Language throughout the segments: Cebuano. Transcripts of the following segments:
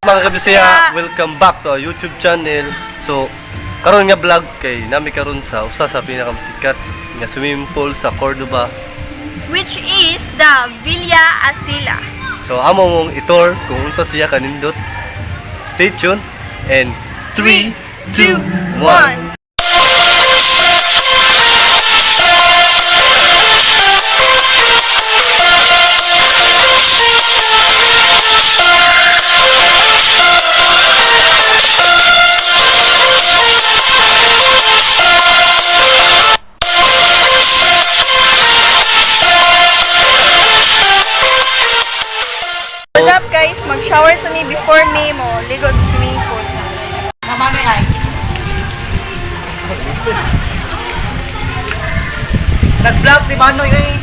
Mga kabisaya, welcome back to our YouTube channel. So, karon nga vlog kay nami karon sa usa sa pinakamasikat nga swimming pool sa Cordoba. Which is the Villa Asila. So, amo mong itor kung unsa siya kanindot. Stay tuned and 3, 2, 1. What's up, guys? Mag-shower sa ni before me mo ligo sa swimming pool. Nag-vlog si Manoy eh.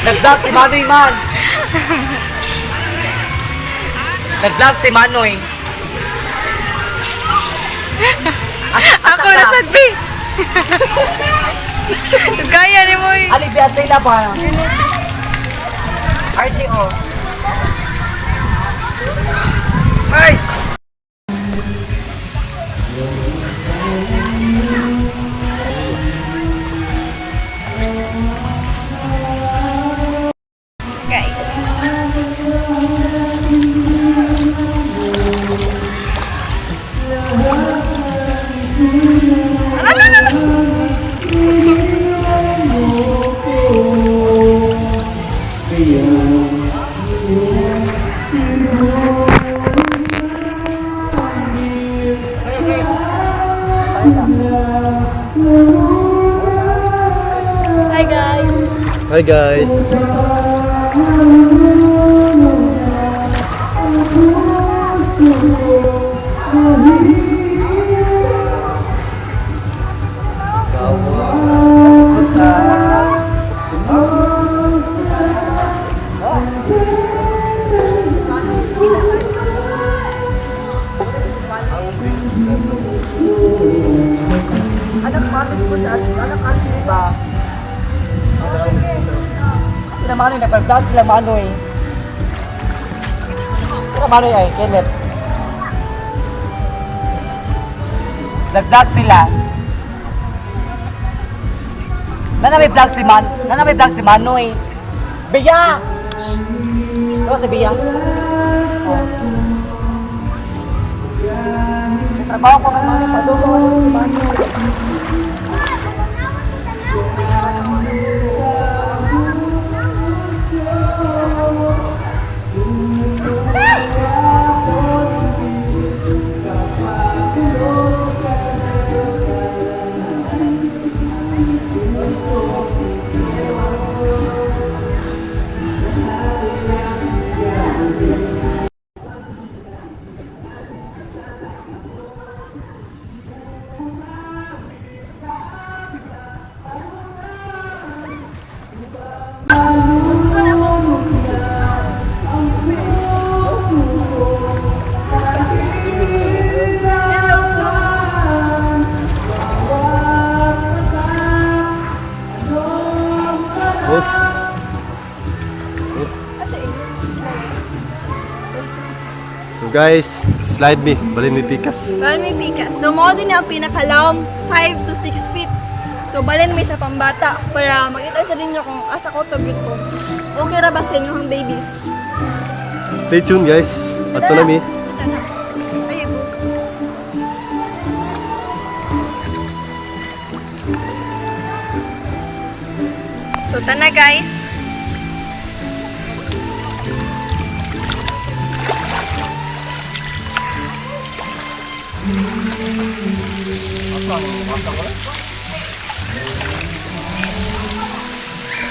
Nag-vlog si Manoy man. Nag-vlog si Manoy. Ako na sadbi. Gaya ni mo eh. Ali si Asela pa. RGO. Ay! Guys. Ano, ano, ano, ano? Hi, guys. Hi, guys. Anak Manoy ko sa anak Anthony ba? Sila Manoy, nag-vlog sila Manoy. Sila Manoy ay, Kenneth. Nag-vlog sila. Nana may vlog si Man, nana may vlog si Manoy. Bea! Shh! Diba si Bea? Oh. Trabaho ko kay Manoy, padugo ko si Manoy. Boss. Boss. So guys, slide me. Balin mi pikas. Balin may pikas. So, mao din ang pinakalawom, 5 to 6 feet. So, balin may sa pambata para makita sa ninyo kung asa ko to ko. Okay ra ba sa inyo ang babies? Stay tuned, guys. Ato na mi. Ito na. Ay, boss. So, tana, guys.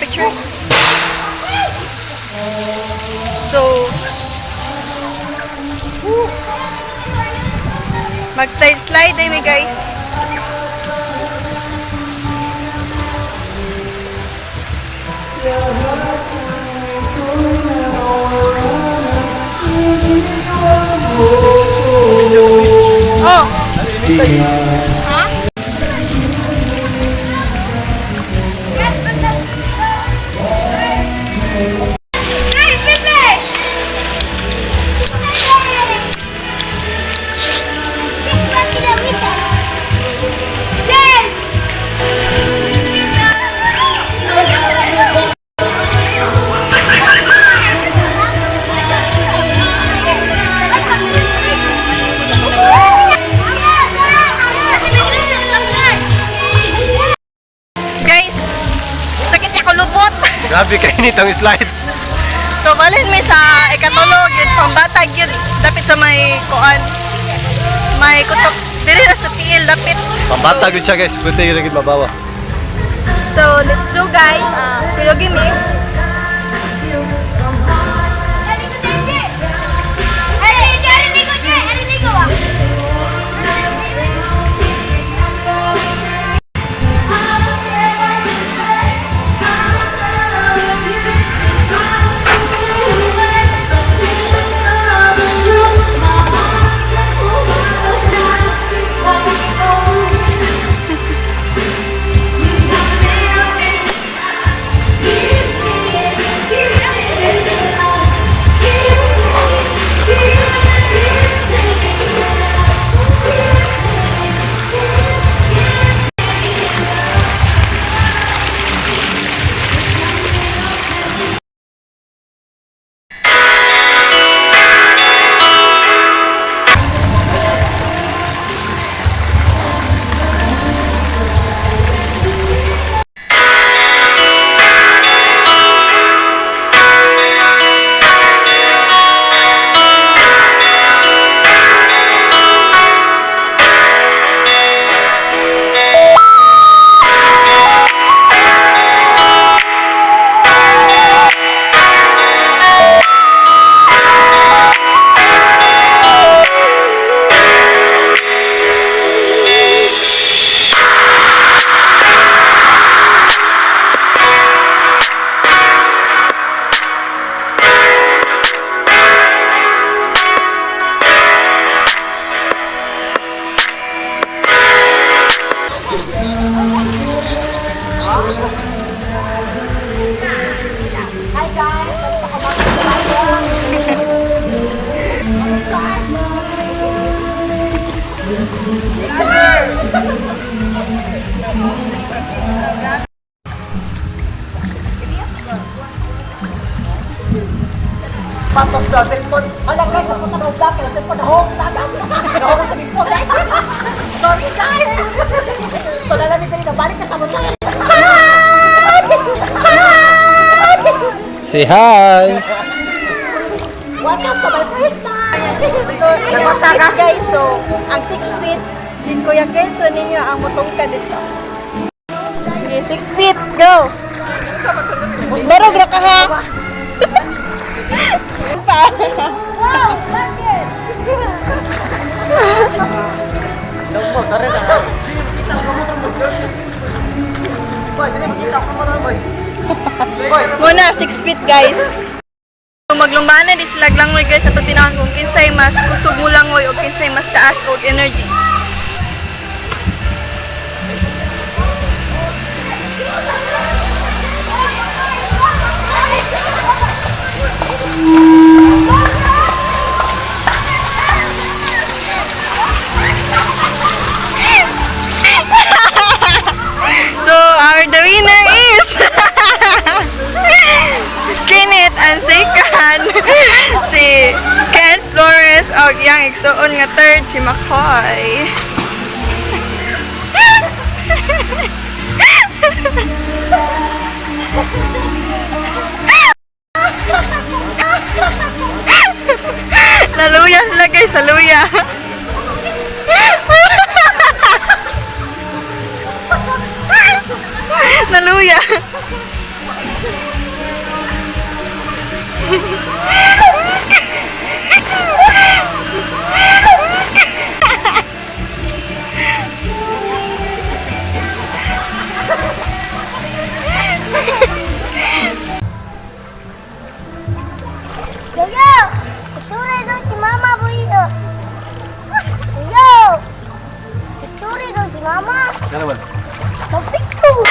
Picture. So, mag-slide-slide ay guys. Oh! Ha? Grabe kainit ang slide. So balin mi sa ikatulo gyud, pambata gyud, dapit sa may kuan. May kutok diri ra sa tiil dapit. Pambata gyud siya, guys, pwede yun gyud mabawa. So let's do, guys. Kuyogi mi. Hi guys! Nagpakamakit Patos na cellphone. Hala guys, ako na vlog kaya cellphone nahog na agad. Nahog sa cellphone. Sorry guys. So lalamig dali na balik na sa motor. Say hi! Welcome to my first time. 6 feet, guys. So ang 6 feet si Kuya Kenzo ninyo ang mutungka dito. Okay, 6 feet, go. Barog ra ka ha. Pa. Boy, dili makita ko mo boy. Boy, Muna, 6 feet, guys. Kung maglumbana di sila langoy, guys, sa tinawag kung kinsay mas kusog mo langoy o kinsay mas taas og energy. So, our the winner is Kenneth and second si Ken Flores og iyang igsuon nga third si McCoy. Naluya sila, guys, naluya. Naluya. Yoyo! Kutsuri daw si Mama Burrito. Yoyo! Kutsuri daw si Mama. Ano naman? Magpicture!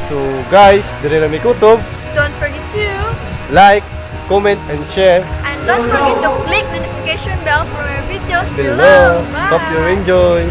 So guys, dire na mi kutob. Don't forget to Like, comment, and share. And And don't forget to click the notification bell for more videos Below. below. Bye! Hope you enjoy.